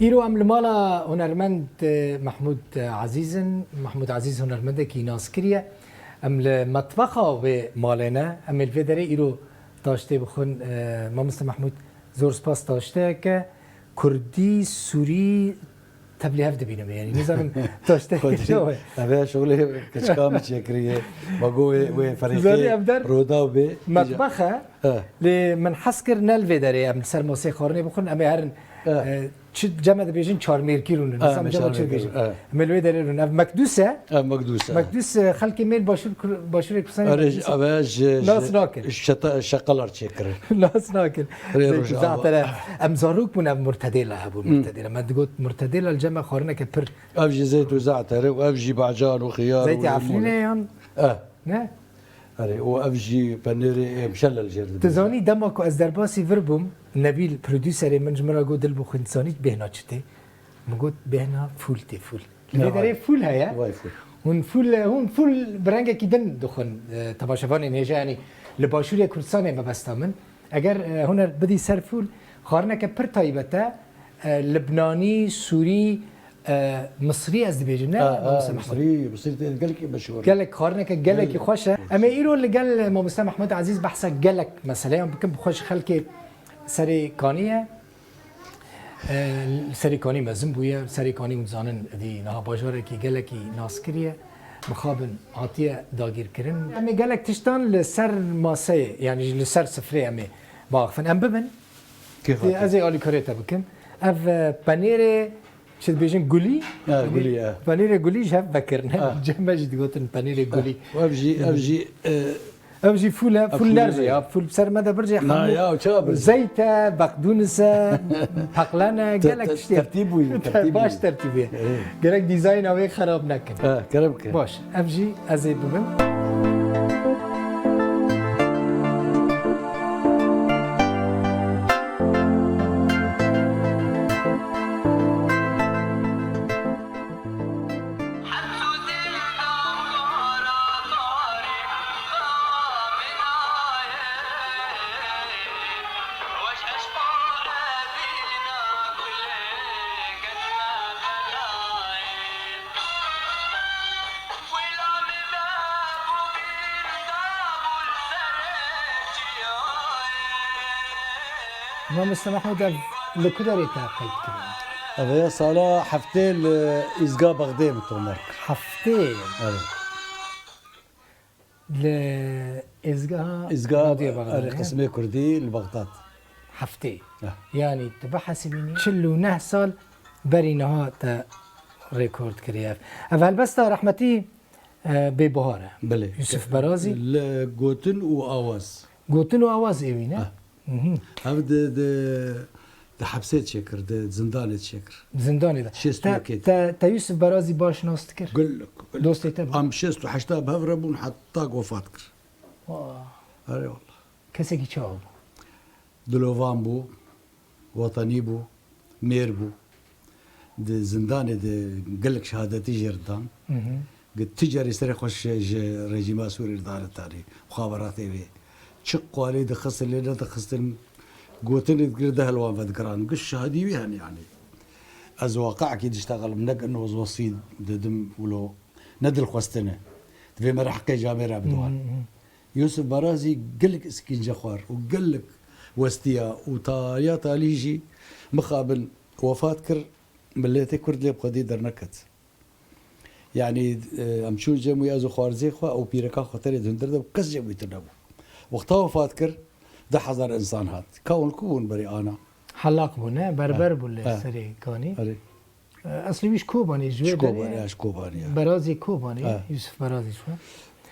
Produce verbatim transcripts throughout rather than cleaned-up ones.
Îro em li mala hunermend, e, Mehmûd, e, Ezîz in. Mehmûd Ezîz hunermendekî naskirî ye. Em li metbexa wê malê ne. Em ê li vê derê îro taştê bixwin. E, mamoste Mehmûd, zor spas, taşteyeke kurdî, sûrî, tev li hev dibînim. Yanî nizanim taşteyeke çawa ye. Ev ya şixulê keçika min çêkiriye. Ma go wê, wê ferîqê Zanî ev der roda bê. Metbex e. He. Lê min hez kir ne li vê derê em li ser masê xwarinê bixwin, em ê herin, He. e, çi cem me dibêjin, çarmêrkî rûnin. He, Nisam me cem me çi çarmêrkî dibêjin? Rûn, he. Em ê li wê derê rûn. Ev mekdûs e. Ev mekdûs e. Mekdûs, e, xelkê me li başûr Kur-, başûrê Kurdistanê Erê, mekdûs e. Ev e ji, Nas ji nakin. şeta-, şeqelar çêkirin. Nas nakin. Rê Zeyt û Rojava. Zatere. Em zarok bûn, ev murtedêla hebû, Hmm. murtedêla. Me digot murtedêla li cem me xwarineke pir. Ev jî zeyt û zatere û ev jî bacan û xiyar Zeytê û limon. Efrînê yan? Eh. Ne? Erê, û ev jî penêrê ê mşelle li jêr dibêje. Tu zanî dema ku ez derbasî vir bûm, Nebîl, prodûserê min ji min re got, dil bixwîn, zanî bêhna çi tê? Min got, bêhna fûl tê, fûl. Li vê derê fûl heye. Vay fûl. Hûn fûl, hûn fûl bi rengekî din dixwin, e, temaşevanên hêja, yanî li Başûrê Kurdistanê mebesta min. Eger, e, huner bidî ser fûl, xwarineke pir taybet e, e, Libnanî, Sûrî, e, Misrî ez dibêjim, ne? Ha, ha, Mamoste Mehmûd? Misrî, Misrî tê gelekî meşhûr e. Gelek, xwarineke gelekî Gelek. xweş e. Em ê îro li gel Mamoste Mehmûd Ezîz behsa gelek meseleyan bikin, bi xwe ji xelkê Serê Kanî ye. E, Serê Kanî mezin bûye, Serê Kanî hûn dizanin, êdî niha bajarekî gelekî naskirî ye. Mixabin hatiye dagîrkirin. Em ê gelek tiştan li ser maseyê, yanî li ser sifreyê em ê biaxifin. Em bibin. Kêfa Ê, te. Ez ê alîkarê te bikim. Ev, e, penêrê, çi dibêjin, gulî? Ha, Penêr-, gulî, e. Penêrê gulî ji hev vekirine. Ha. Cem me jî digotin penêrê gulî. Û ev jî, ev jî, e, Ev jî fûl e, ev fûl fûl nerjê e. Ya, fûl bi ser me de birjê Na hemû ya, çawa birjê? Zeyt e, beqdûnis e, peqlen e, Te-, gelek te-, tiştê. Tertîb bûyî, Te-, tertîb baş bûyî. tertîbê. Evet. Gerek dîzayna wê xerab nekin. Ha, kerem ke. Baş, ev jî ez ê bibim. Mamoste Mehmûd, ev li ku derê te qeyd kirine? Ev ê sala heftê li Îzga Bexdê min tomar kir. Heftê? Evet. Li Êzgeha Îzga, Radyoya Bexdadê, erê, he? Qismê Kurdî li Bexdad. Heftê. Eh. Yanî tu bihesibînî çil û neh sal berî niha te rekord kiriye. Ev helbesta rehmetî, e, Bêbuhar e. Belê. Yusuf Berazî. Li gotin û awaz. Gotin û awaz ê wî ne? Eh. Mhm. Ev di, di, di hepsê çêkir, di zindanê çêkir. Zindanê de. Şêst û yekê. Te, te, te Yusuf Berazî baş nas dikir? Gelek, gelek. Dostê te bû? Em şêst û heşta bi hev re bûn, heta ku wefat kir. Wa. Erê wallah. Kesekî çawa bû? Dilovan bû, wetenî bû, mêr bû. Di zindanê de gelek şehadetî jê re dan. Mhm. Gi ti carî serê xwe ji, ji rejîma Sûrî re dane tanî, muxaberatê wê. Çi qalê dixistin, lê nedixistin, gotinê dikir, deh li wan vedigiran. Gi şahidî wî hene yanî. Ez waqeekî diştexilim, ne ki ino ez wesî didim wilo, ne dilxwestin e. Divê me re heqê camêra bidwan. Hı hı. Yusuf Barazî gelek îşkence xwar û gelek westiya û ta ya talî jî mixabin wefat kir, miletê Kurd lê bi xwedî derneket. Yanî, e, em çûn cem wî, ez û xwarzê xwe û pîreka xwe tenê di hundir de bû, kes cem wî tune bû. Wexta wefat kir, du hezar însan hat. Ka hûn ku bûn berê ana? Helaq bû, ne? Berber Ha. bû li Ha. Serê Kanî. Erê. E, eslî wî ji Kobanê, ji wê Ji Kobanê, derê ya, ji Kobanê, ya. Berazê Kobanê, Ha. Yusuf Berazê ji we.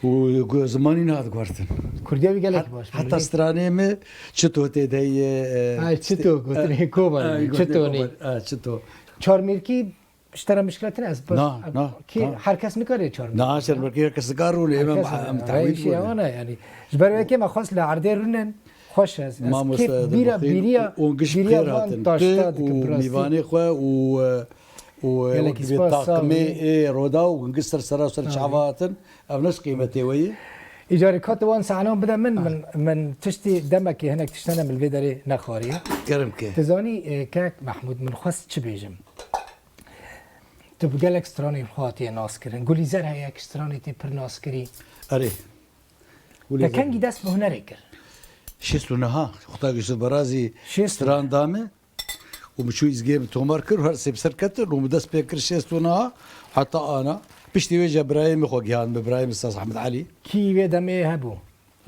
Û ku zimanî nehat guhertin. Kurdiya wî gelek Hat-, baş bû, heta lê stranê me çito tê de ye, e, Ay, işte, çito, gotinê e, Kobanê, e, gotinê çito nê. Kobanê, e, çito. Çarmêrkî Ji te re mişkile tune ez Na, na, kî na. Her kes nikare çarmêrkî. Na, çarmêrkî her kes nikare rûne, em, Her kes em rûne. Ay, tehwîl şey bûne. Ewana yani. Ji ber wê yekê me xwest li erdê rûnin. Xweş ez. Ez Mamoste kêf bîra, Dibixîn bîriya, û giş bîriya bixêr van hatin. taşta Tu dikim û bi rastî. mîvanê xwe û, e, û, e, Gelekî wek divê spas, sağ takmê olun. ê Roda û giş ser sera ser Amin. çava hatin. Ev ne qîmetê we ye? Îcarê ka tu wan sanan bide min, min, min tiştî demekê hinek tiştene min li vê derê nexwariye. Kerem ke. Tu zanî, e, kek Mehmûd, min xwest çi bêjim? Tu bi gelek stranên xwe hatiye naskirin. Gulîzer heye, yek stranê tê pir naskirî. Erê. Te kengî dest bi hunerê kir? Şêst û neha, Xwedê Yûsif Barazî Şêst û neh. Stran da min û min çû îzgê min tomar kir û her sê bi ser ketin û min dest pê kir şêst û neha heta ana. Piştî wê jî birayê min xwe gihan min, birayê min Saz Ehmed Elî. Kî wê demê hebû?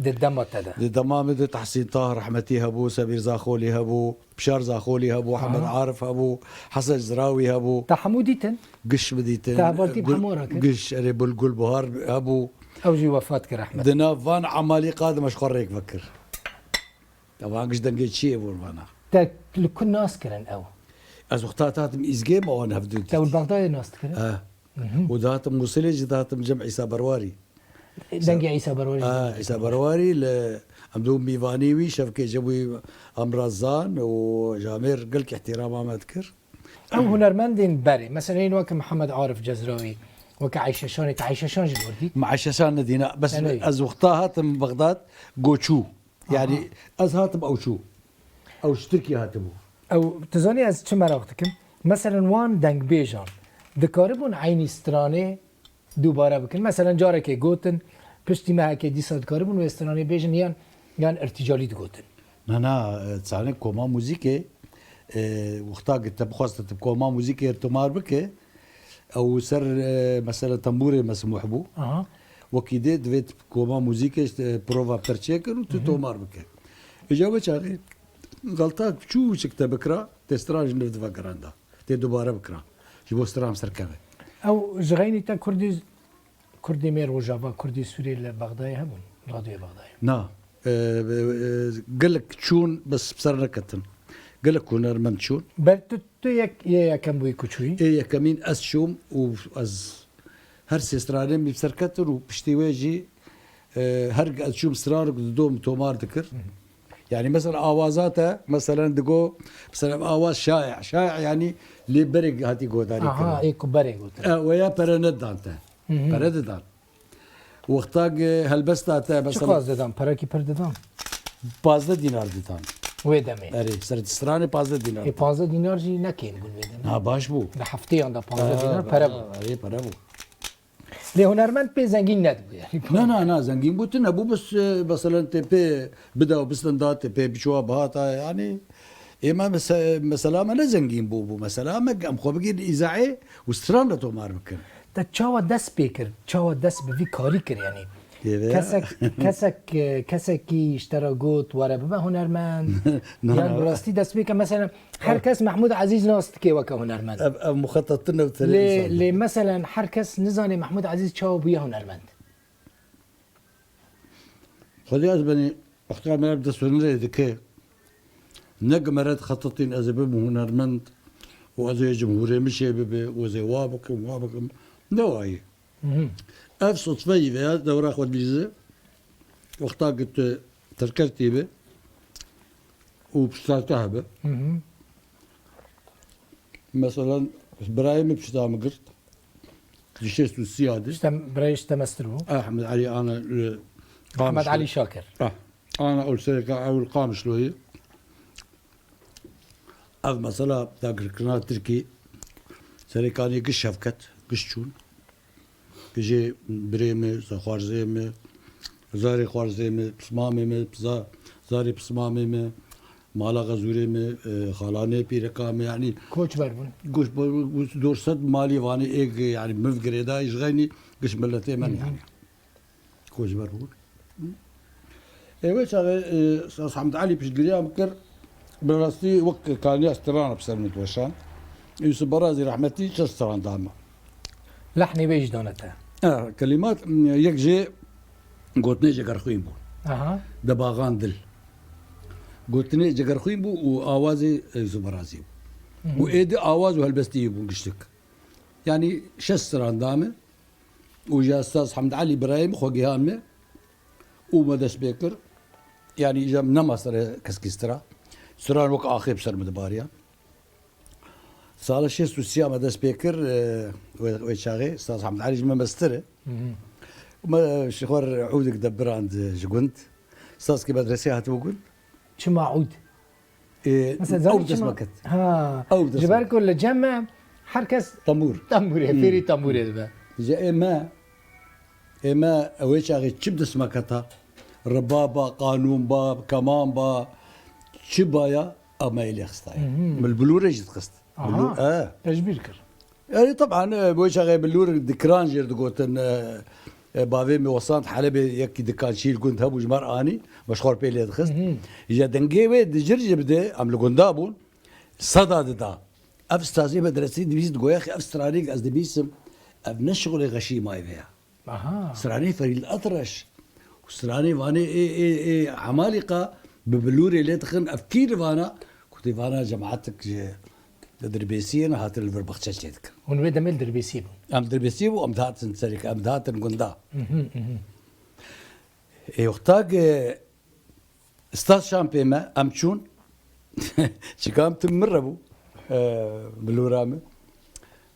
Di dema te de. Di dema min de Tehsîn Tahir rehmetî hebû, Sebîr Zaxolî hebû, Bişar Zaxolî hebû, Aha. Hemed Arif hebû, Hesen Zirawî hebû. Te hemû dîtin? Giş min dîtin. Te hevaltî bi Gul-, hemû re kir? Giş, erê, Bul-, Gulbuhar hebû. Ew jî wefat kir rehmet. Di nav van emalîqa de me ji xwe rêk vekir. Te van giş dengê çiyê bûn vana. Te li ku nas kirin ew? Ez wexta hatim îzgê me wan hevdû dît. Te li Bexdayê nas dikirin? Eh. Mhm. Û dahatim Mûsilê jî dahatim cem Îsa Berwarî. Dengê Îsa Berwarî. Ha, Îsa Berwarî li em dû mîvanî wî şevkê ji wî Emra Zan û Jamêr gelkî îhtîrama me dikir. Ew hunermendên berê, mesela hên weke Mihemed Arif Cezrawî, weke Eyşe Şanê, te Eyşe Şan jî li wir dît? Me Eyşe Şan nedîna, bes Tenê. Ez wexta hatim Bexdad, go çû. Yanî Aha. Ez hatim ew çû. Ew ji Tirkiyê hatibû. Ew, tu zanî ez çi meraq dikim? Meselen wan dengbêjan dikaribûn eynî stranê dubare bikin? Meselen carekê gotin, piştî mehekê dîsa dikaribûn wê stranê bêjin yan, yan irtîcalî digotin? Na, na, e, çanek koma muzîkê, e, wexta ki te bixweste tu koma muzîkê tomar bike, ew ser, e, mesela tembûrê mesmûh bû. Aha. Wekî dê divê tu koma muzîkê, işte, prova perçê kin û tu Hı hı. tomar bike. Îca wê çaxê xelta çû çik te bikira, tê stran ji nû dive giranda. Tê dubare bikira. Ji bo stran serkeve. Ew ji xeynî te Kurdî, Kurdî me Rojava, Kurdî Sûriyê li Bexdayê hebûn, radyoyê Bexdayê? Na. E, e, gelek çûn, bes bi ser neketin. Gelek hunermend çûn. Ber tu, tu yek, yê yekem bûyî ku çûyî? Ê yekemîn ez çûm û ez her sê stranên min bi ser ketin û piştî wê jî, e, her ez çûm stranek dido min tomar dikir. Hı hı. Yani mesela awaza te, mesela digo, mesela awaz şaye. Şaye yani lê berê hatî godarî Aha, kirin. Ê ku berê gotin. E, we ya pere nedan te. Hı hı. Pere didan. Wexta ki helbesta te, mesela Çiqas didan? Perekî pir didan? Pazdeh dînar didan. Wê demê. Erê, ser stranê pazdeh dînar Ê, didan. Pazdeh dînar jî ne kêm bûn wê demê. Ha, baş bû. Di hefteyan de pazdeh Ha, dînar pere ha, bû. Erê, pere bû. Lê hunermend pê zengîn nedibû yani. Na, na, na, zengîn bû, tu nebû, bes, e, mesela tê pê bida û bisin da, tê pê biçûwa bihata, yani. Êma mese-, mesela me ne zengîn bû, bû. Mesela me em xwe bigîrin îzaê û stran re tomar bikin. Te çawa dest pê kir? Çawa dest bi vî karî kir yani? Yeve. Kesek, kesek, e, kesekî ji te re got, were bibe hunermend? Na, Yan na. Bi rastî dest pê ke? Mesela her kes Mehmûd Ezîz nas dike weke hunermend. Ev, ev muxetetine bi terê Lê, insan lê dike. Mesela her kes nizane Mehmûd Ezîz çawa bûye hunermend. Xwedê ez benî wexta me ev dest hunerê dike. Ne ki me re dixetetîn ez ê bibim hunermend û ez ê cimhûrê min çê bibe û ez ê wa bikim, wa bikim. Ne wayî. Mhm. Ev sutfeyî veya dewra xwe dibîze, wexta ki tu terkevtî be û pişta te hebe. Mhm. Mesela birayê min pişta min girt. Di şêst û sî ya de. Ji te, birayê ji te mestir bû? Ehmed Elî ana li Ehmed Qamişlo. Elî Şakir. Eh, ana ol sereka ew li Qamişloyê. Ev mesela dagirkirina Tirkî serê kanê giş şevket, giş çûn. Gijê birê me, zexwarzê me, zarê xwarzê me, pismamê me, za-, zarê pismamê me, mala xezûrê me, e, xalanê pîreka me, yanî Koçber bûn. Koçber bûn, dor sed malî vanê êk, yanî miv girêdayî ji xeynî giş miletê me Hı hı. yanî. Koçber bûn. Ê wê çaxê, e, Saz Hamd Elî piştgiriya min kir, bi rastî wek kaniya strana bi ser min diweşan. Yûsif Barazî rehmetî çi stran da min. Lehnê wê jî dane te. E, kelimat, yek jê gotinê Cegerxwîn bû. Aha. De baxan dil. Gotinê Cegerxwîn bû û awazê Yûsif Barazî bû. Hı hı. Û êdî awaz û helbestî bûn giştik. Yanî şeş stran da min. Û ji Ustaz Hamd Elî birayê min xwe gihan me û me dest pê kir. Yanî îja min nema serê keskî stira. Stran wek axê bi ser min dibariyan. Sala şêst û sî ya me dest pê kir, e, wê, wê çaxê Ustaz Hamd Elî ji min mestir e. Hı hı. Me ji xwe re ûdek de birand ji gund. Sazkî medresê hatibû gund. Çima ûd? Ê, Mesela, ew zanî dest çima? me ket. Ha. Ew dest Ji me ber ket. ku li cem me her kes Tembûr. tembûrê, Hmm. fêrî tembûrê dibe. Ji ê me, ê me wê çaxê çi bi dest me keta? Ribaba, qanûn ba, keman ba, çi baya, ew me ê lê xistaye. Mhm. Min li bilûrê jî dixist. Aha. Bilûr, e. Tecbîr kir. Erê, teban, e, bo çaxê bilûr dikiran jê digotin, e, e, bavê min wesand Helebê yekî dikan çîl gund hebû ji me re anî, me ji xwe re pê lê dixist. Mhm. Ji dengê wê di cir jî bide, em li gunda bûn, seda dida. Ev stazê medresî dibîst, goya xê ev stranê ez dibîsim, ev ne şixulê Xeşîmayê ve ya. Aha. Stranê Ferîl Etreş û stranê vanê ê, ê, ê Emalîqa bi bilûrê lê dixin. Ev kî li vana? Kutî vana cemaetik ji Dirbêsiyê ne, hatin li vir baxçe çêdikin. Hûn wê demê li Dirbêsiyê bûn? Em Dirbêsiyê bû, em dihatin serê, em dihatin gunda. Mhm, mhm. Ê wexta ke Stas şan pê me, em çûn. Çika em tim min re bû. E, bilûra min.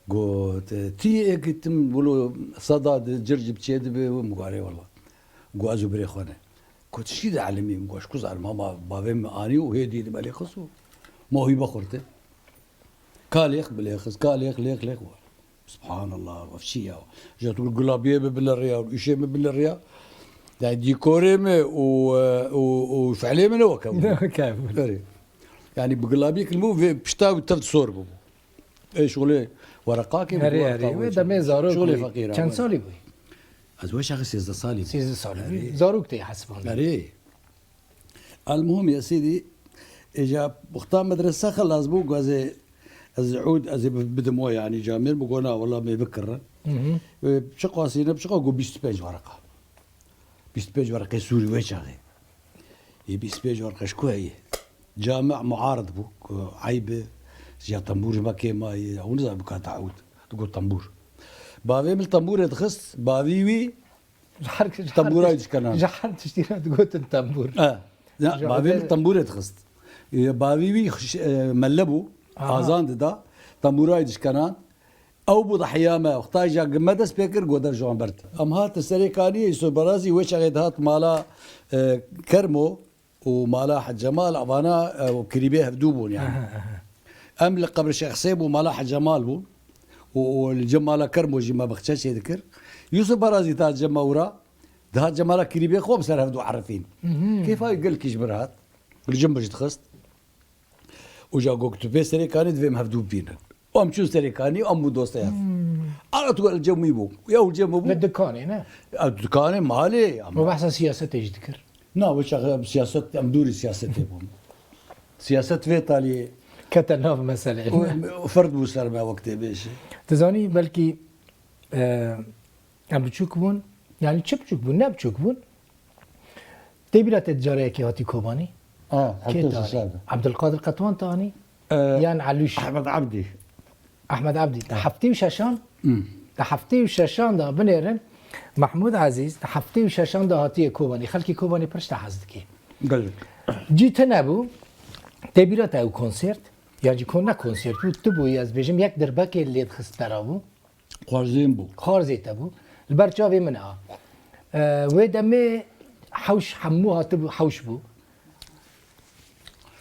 Got, e, tî êkî tim wilo seda di cir jî bi çê dibe, min got, "Erê wela." Got, "Ez û birê xwe ne." Got, "Çi de elimî?" Min got, "Ji ku zanim, hema bavê min anî û hê dî di me lê xist û mohîbe xurte." Ka lêx bi lêxis, ka lêx, lêx, lêx war. Subhanallah, ev çi ya? Ji tu gulabiyê bi bile riya, û işê bi bile riya. Yani dîkorê mi û, û, û fiilê mi ne weke bû. Ne weke bû. Erê. Yani bi gulabiyê kilmû vê pişta û tev sor bû. Ê şolê wereqakê bi Erê, wereqa erê. wê Wê çe-, demê zarok şolê bûyî. feqîra Çend wê. salî bûyî? Ez wê şaxê sêzdeh salî bû. Sêzdeh salî bûyî. Erê. Zarok tê hesibandin. Erê. Elmuhim ya sêdî, êca wexta medrese xelas bû, gazê ez ûd, ez ê bi-, bidim we, yani camêr, bi gona, wela me bikirin. Hı hı. E, çi qasî ne, çi qas got bîst û pênc wereqa. Bîst û pênc wereqê sûrî wê çaxê. Ê bîst û pênc wereqe ji ku heye? Cami muarid bû, ku eyb e, ya tembûr ji me kêma ye, ew nizam bikata ûd. Digot tembûr. Bavê min tembûrê dixist, bavî wî Ji her, ji her Tembûra tişt-, dişkenan. ji her tiştî re digotin tembûr. E, ya, Ji bavê min odê- tembûrê dixist. E, bavî wî xiş-, e, melle bû. Aha. Azan dida. Tembûra dişkenan. Ew bû dahiya me. Wexta ja me dest pê kir, goder ji wan berd. Em hatin Serê Kaniyê, Yusuf Barazî wê çaxê dihat mala, e, Kermo. û mala Hec Cemal, evana, e, û kirîbê hevdû bûn yani. Aha, aha. Em li qebir Şêx Hesê bû, mala Hec Cemal bû. Û, û li cem mala Kermo jî me bexçe çê dikir. Yusuf Barazî ta cem me wira, dihat cem mala kirîbê xwe bi ser hevdû erifîn. Mhm. Kêfa wî gelkî ji min re hat. Li cem min jî dixist. Û ja got, "Tu pê Serê Kanî divê em hevdû bibînin." Em çûn Serê Kanî, em bû dostê hev. Hmm. Ara tu el cem wî bû. Ya û cem bû. Li dikanê ne? Ya dikanê, malê, em Û behsa siyasetê jî dikir. Na, wê çaxê em siyaset, em dûrî siyasetê bûn. Siyaset vê taliyê Kete nav meseleyê. û, û ferd bû ser me wek tê bêjî. Tu zanî, belkî, e, em biçûk bûn, yani çi biçûk bûn, ne biçûk bûn. Tê bîra te careyekê hatî Kobanî? Ha, Kê Hecî te anî? Sade. Abdulkadir Qetwan te anî? Ee, Yan Elûş? Ehmed Abdî. Ehmed Abdî. Di Ha. heftê û şeşan, Hmm. di heftê û şeşan de binêrin, Mehmûd Ezîz di heftê û şeşan de hatiye Kobanî. Xelkê Kobanî pir ji te hez dike. Gelek. Cî tune bû, tê bîra te ew konsert, yan jî kon-, ne konsert bû, tu bûyî, ez bêjim, yek dirbekê lê dixist te re bû. Xwarzên bû. Xwarzê te bû. Li ber çavê min a. E, wê demê hewş hemû hatibû, hewş bû.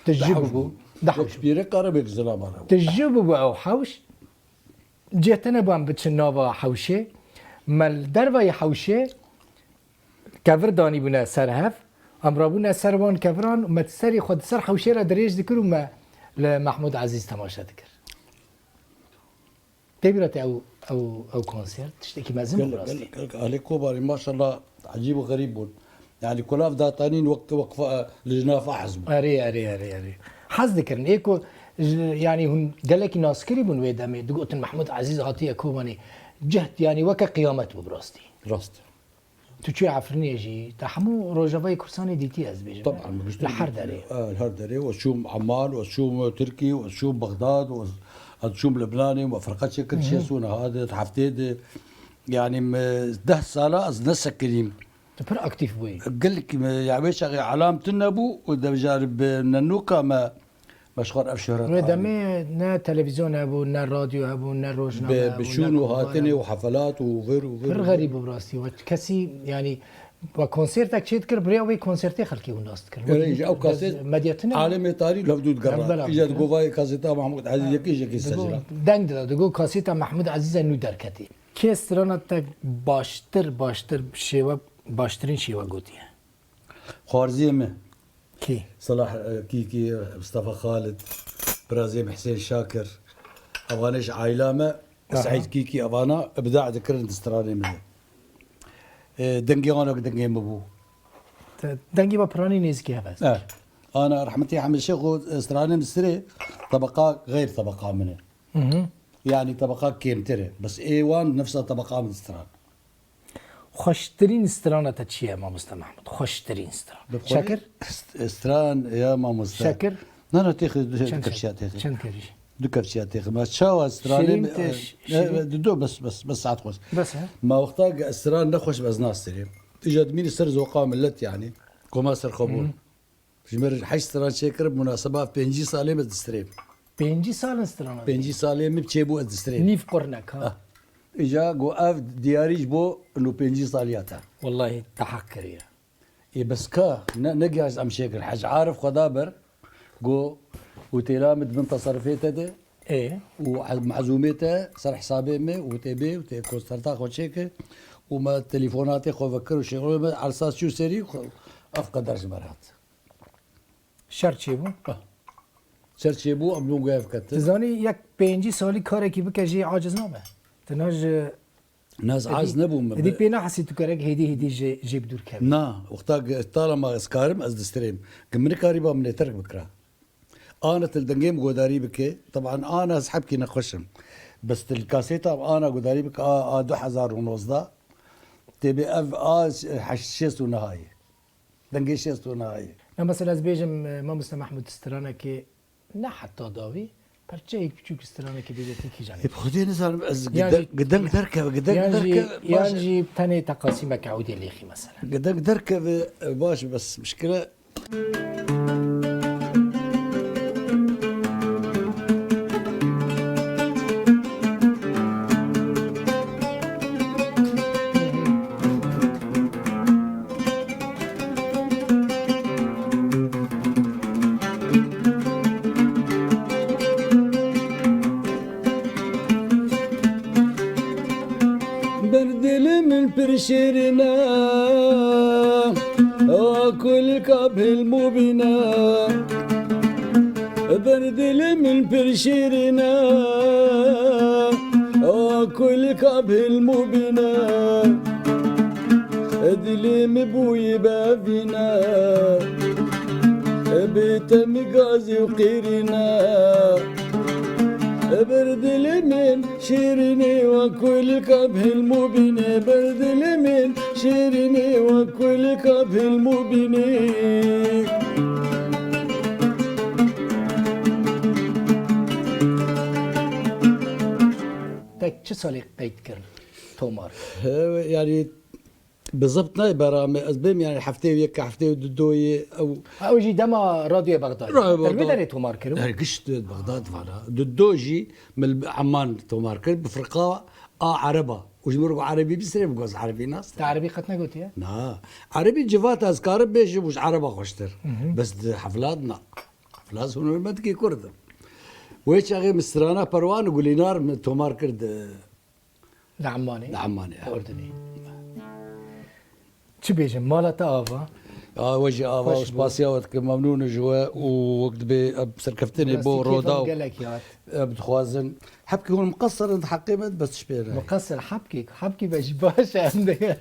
Tijî bû. Di hewş bû. Di hewş bû. Pîrek Karabek zilama re bû. Tijî bû ew hewş. Cê te nebû em biçin nava hewşê. Me li dervayê hewşê kevir danîbûne ser hev. Em rabûne ser wan keviran û me serê xwe di ser hewşê re dirêj dikir û me li Mehmûd Ezîz temaşe dikir. Tê bîra te ew, ew, ew konsert, tiştekî mezin bû Gelek, rastî. gelek, gelek. Ahlê Kobanî maşallah ecîb û xerîb bûn. Yani kulav datanîn wek, wek fa-, lijna fahs bû. Erê, erê, erê, erê. Hez dikirin. Ê ku ji, yani hûn gelekî naskirî bûn wê demê. Digotin Mehmûd Ezîz hatiye Kobanî. Cehd, yani weke qiyamet bû bi rastî. Rast. Tu çûyî Efrînê jî, te hemû Rojavayê Kurdistanê dîtî, ez bêjim. Taban, Li her derê. E, li her derê. Ez çûm Eman, ez çûm Tirkî, ez çûm Bexdad, ez, ez çûm Libnanê, me ferqa çêkir, Hı hı. şêst û niha de, heftê de. Yani me deh sala ez nesekinîm. Tu pir aktîf bûyî. Gelek me, ya wê çaxê elam tune bû û devjar bi nenûka me Meşxar ev şöhret Wê anî. demê ne televîzyon hebû, ne radyo hebû, ne rojname Bi, hebû, bi ne çûn û kovar hatinê hebû. û hefelat û vir û vir Pir û vir. xerîb bû bi rastî. We kesî, yanî, we konsertek çê dikir, bi rêya wê konsertê xelkê hûn nas dikir. Erê, Wekî îja ew kaset medya tune alemê tarî li hevdû digerra. Hevbela Îja bû, digot vayê kaseta Mahmûd Ezîz yekê ji yekê Digot, sezra. deng dida, digot kaseta Mahmûd Ezîz e nû derketî. Kê strana te baştir, baştir şêwe, baştirîn şêwe gotiye? Xwarziyê min. Kî? Silah, e, Kîkî, Mistefa Xalid, birazê min Husên Şakir. Evanê ji aîla me, Aha. Seîd Kîkî, evana îbda dikirin di stranê min de. E, dengê wana dengê min bû. Te dengê me piranî nêzîkî hebe. E, ana rehmetî Hemîd Şêx û, e, stranê min sirê tebeqa xeyr tebeqa min e. Hı hı. Yanî tebeqa kêmtir e. Bes ê wan nefsa tebeqa min stran. Xweştirîn strana te çi ye, mamoste Mehmûd? Xweştirîn stran. Bi xwe Şekir? st-, stran ya mamoste. Şekir? Na, na, têxi, du, Çend du kevçiya şek-, têxi. Çend kevçi? Du kevçiya têxi. Ma çawa stranê Şirîn mi, te, e, şirîn? e, du, du, bes, bes, bes saet xweş. Bes, he? Ma wexta ge-, stran nexweş bes nastirê. Îca dimînî ser zoqa millet yanî. Koma ser xwe bû. Hı. Ji me re heşt stran çêkir, munaseba pêncî salê me distrêm. Pêncî sal in strana. Pêncî salê min çêbû ez distrêm. Nîv qurnek, ha. Ah. Îca got ev diyarî ji bo ino pêncî saliya te. Wellahî te heq kiriye. Ê bes ka, ne, ne giyaş em çêkir. Hec Arif xwe da ber, got otêla min di bin teserifê te de. Ê? Û mezûmê te ser hesabê me û tê bê û tê konserta xwe çêkir û me telefonatê xwe vekir û şêxulê me ersas çû serî xwe ev qeder ji me re hat. Şer çêbû? Ah. Şer çêbû, em nû guhev ketin. Tu zanî, yek pêncî salî karekî bike jê aciz nabe. Tu na ji Naz Êdî, aciz nebûm. êdî pê nehesî tu kerek hêdî hêdî jê, jê bi dûr kevî. Na, wexta ge-, tala ma ez karim, ez distirêm. Ge min karîba min ê terk bikira. Ana til dengê min godarî bike. Teban ana ez hebkî nexweş im. Bes til kasêta ana godarî bike, a, a du hezar û nozdeh. Tê bê ev a heşt şêst û nehayê. Dengê şêst û nehayê. Ya mesela ez bêjim, e, mamoste Mehmûd stranekê ne heta dawî, perçeyek biçûk stranekê bêje tu kîjan ê? Ê, bi Xwedê nizanim, ez Yan gide-, jî, gideng derkeve, gideng yan jî, derkeve, yan baş. jî tenê teqasîmeke ewdê lêxî mesela. Gideng derkeve, e, baş, bes mişkile. Ber dilê min pir şêrîn e, a kulka bi hilmû bîne. Ber dilê min pir şêrîn e, a kulka bi hilmû bîne. Dilê min bûyî bevîne, bê te min gazî û qîrîne. Ber dilê min şêrînê we kulka bi hilmû bîne, ber dilê min şêrînê we kulka bi hilmû bîne. Te çi salê qeyd kirin tomar? He, yanî bi zebt nayê bera me, ez bêm, yanî heftê û yek, heftê û du doyê ew. Ha, ew jî dema Radyoya Bexdad. Radyoya Te Bexdad. Derê tomar kiribû? Her gişt Bexdad vana. Du do jî min li Emman tomar kir, bi firqa a Ereba. Û ji min re got Erebî bisirê, bi goz Erebî nas. Te Erebî qet negotiye? Na. Erebî civata ez karim bêjim û ji Ereba xweştir. Hı hı. Bes di heflat na. Heflat hunermendkî Kurd im. Wê çaxê min strana Perwan û Gulînar min tomar kir di Li Emmanê? Li Emmanê, Li Urdunê. Çi bêjim, mala te ava? Ya, we jî ava û spasiya we dikim, memnûn ji we û wek dibê em serkeftinê bo roda û gelek hat. Em dixwazin. Hebkî hûn miqesir in di heqê me, bes tişt pê re. Miqesir, hebkî, hebkî be jî baş e, em de.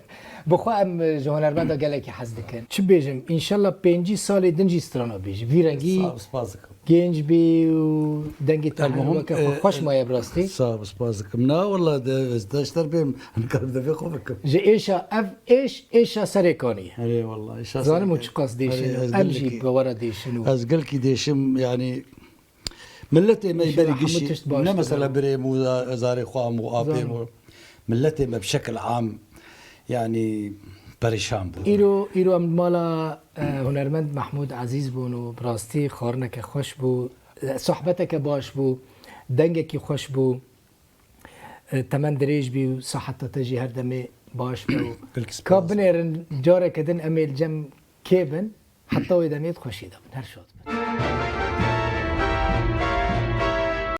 Bi xwe em ji hunermenda gelekî hez dikin. Çi bêjim, înşallah pêncî salê din jî strana bêjî. Vî rengî. Sağ ol, spas dikim. Genç bî û dengê te El muhim, weke xwe e, xweş e, maye bi rastî. Sağ ol, spas dikim. Na, walla de, ez de ji te re bêm, em karim devê xwe bikim. Ji êşa, ev êş, êşa Serêkanî ye. Erê, walla, êşa Zanim û Serêkanî. Çiqas dêşin Erê, û ez em jî gelekî, bi we re dêşin û ez gelkî dêşim, yanî, milletê me berî gişî, ne mesela birêm û za-, zarê xwe û apêm û milletê me bi şekil am, yanî, perîşan bû. Îro, îro em mala E, hunermend Mehmûd Ezîz bûn û bi rastî xwarineke xweş bû. Sohbeteke baş bû, dengekî xweş bû, e, temen dirêj bî û siheta te jî her demê baş be û Gelkî spas. Ka binêrin careke din em ê li cem kê bin, heta wê demê di xweşî de bin. Her şad bin.